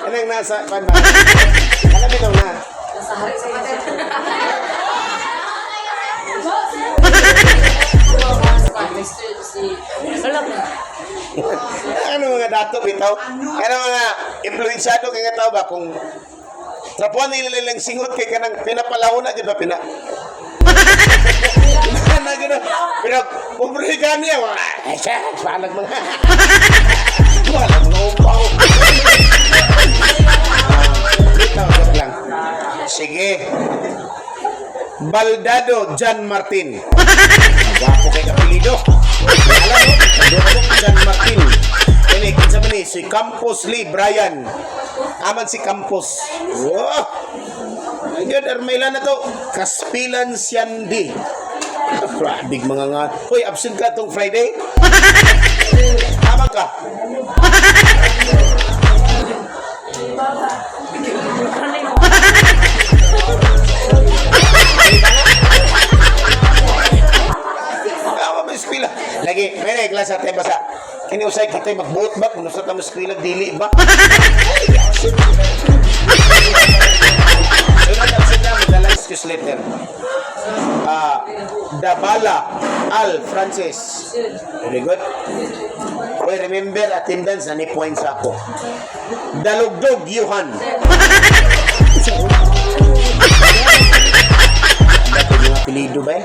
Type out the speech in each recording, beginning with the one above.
Anong nasa pan ba? Alam ito na. Nasa hari sa pader. Ano mga dato bitaw? Ano mga influensyado kay nga tao ba kung trapuan nila nilang singot kay kanang pinapalahuna di ba pina na gano'n. Pero pobre gani ang mga ay siya, palag mga wala mga upaw. Bitaw, joke lang. Sige. Baldado John Martin. Gwapo kay apelyido. Alam mo, Baldado John Martin. Kini kinsa man ni si Campos Lee Brian. Aman si Campos. Wow. Ayun, armayla na to. Kaspilan Siandi. Grabe mga nga. Hoy, absent ka tong Friday? Tama ka. Tama ba eskwela? Lagi, may na klase sa basa. Kini usay kita magbuot ba kung usa ta mo eskwela dili ba? Ay, absent. Sunod absent na magdala excuse letter. Ah, Dabala Al Francis. Very good. Oy, remember attendance na ni points ako. Dalugdog Yuhan. Dapat yung apelido ba eh?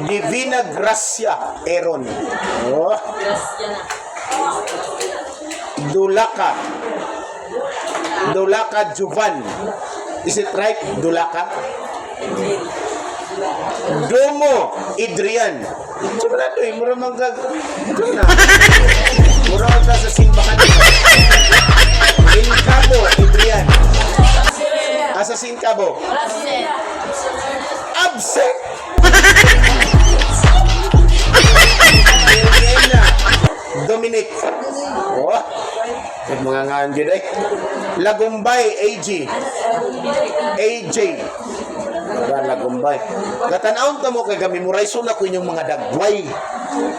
Divina Gracia Aaron. Oh. Dulaka. Dulaka Juvan. Is it right? Dulaka? Domo Adrian. Siyempre na eh, mura mang gag... Ito na. Mura mang sa simbahan. Incabo Adrian. Asa si Incabo? Absent! Elena Dominic. Oh. Yung mga ngaan dyan eh. Lagumbay AG. AJ. Diba, Lagumbay. Katanawon ta mo kay gamemorize na ko inyong mga dagway.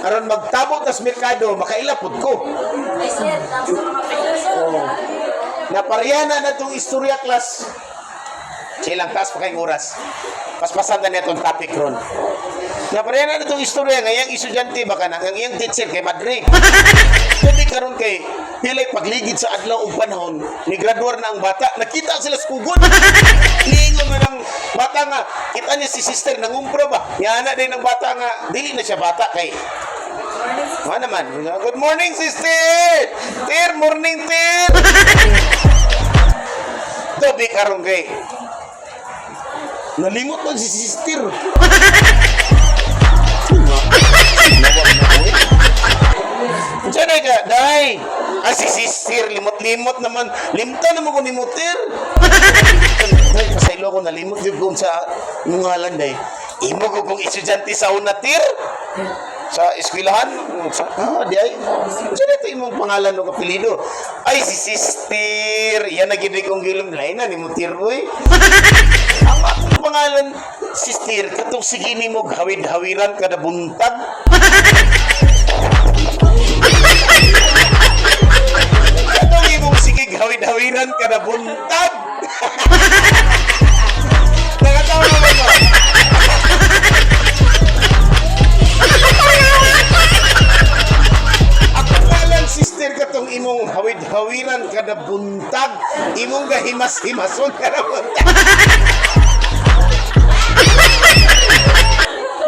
Aron magtabot tas merkado, makailapod ko. Oh. Naparyana na tong istorya class. Silang taas pa kayong oras. Paspasan na itong topic ron. Naparyana na itong istorya nga iyang estudyante baka na ang iyang teacher kay Madre. Pwede karon kay pilay pagligid sa adlaw ug panahon, ni graduar na ang bata, nakita sila sa kugon. Niingon na ng bata nga, kita niya si sister nangumpra ba? Yana din ang bata nga, dili na siya bata kay Nga naman. Good morning, sister! Tir, morning, tir! Dobi karon kay. Nalimot man si sister. Nawag na ko eh. Diyan ay ka, day. Ah, si sister, limot-limot naman. Limta naman ko nimutir. Day, pasaylo ko, nalimot yung kung sa nungalan, day. Imo ko kung estudyante sa una, tir. Sa eskwelahan, sa, ah, di ay. Diyan ito imong pangalan o kapilido. Ay, si sister. Yan na gini kong gilom. Lain na, nimutir, boy. Ang akong pangalan, sister, katong sige nimo hawid-hawiran kada buntag. Katong imong sige hawid-hawiran kada buntag. Nakatawa ba mo? Ako pangalan, sister, katong imong hawid-hawiran kada buntag. Imong gahimas-himason kada buntag.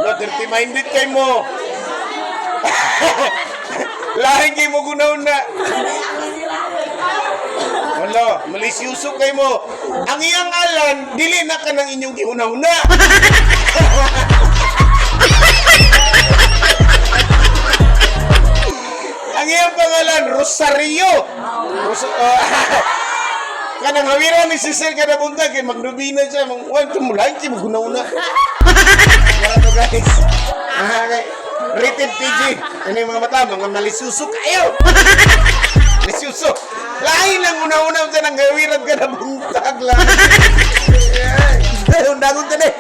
No, dirty minded kay mo. Lahi kay mo gunaw na. Wala, malisyoso kay mo. Ang iyang alan, dili na ka ng inyong gihunaw-na. Ang iyang pangalan, Rosario. Kanang hawiran ni Cecil kada buntag kay magnubina siya, mang well, tumulain kay mo gunaw-na. Wala to guys. Ah, okay. Rated PG. Ano yung mga mata? Mga malisuso kayo. Malisuso. Lain lang una-una sa nang gawiran ka na buntag lang. Ay, undangon ka na eh.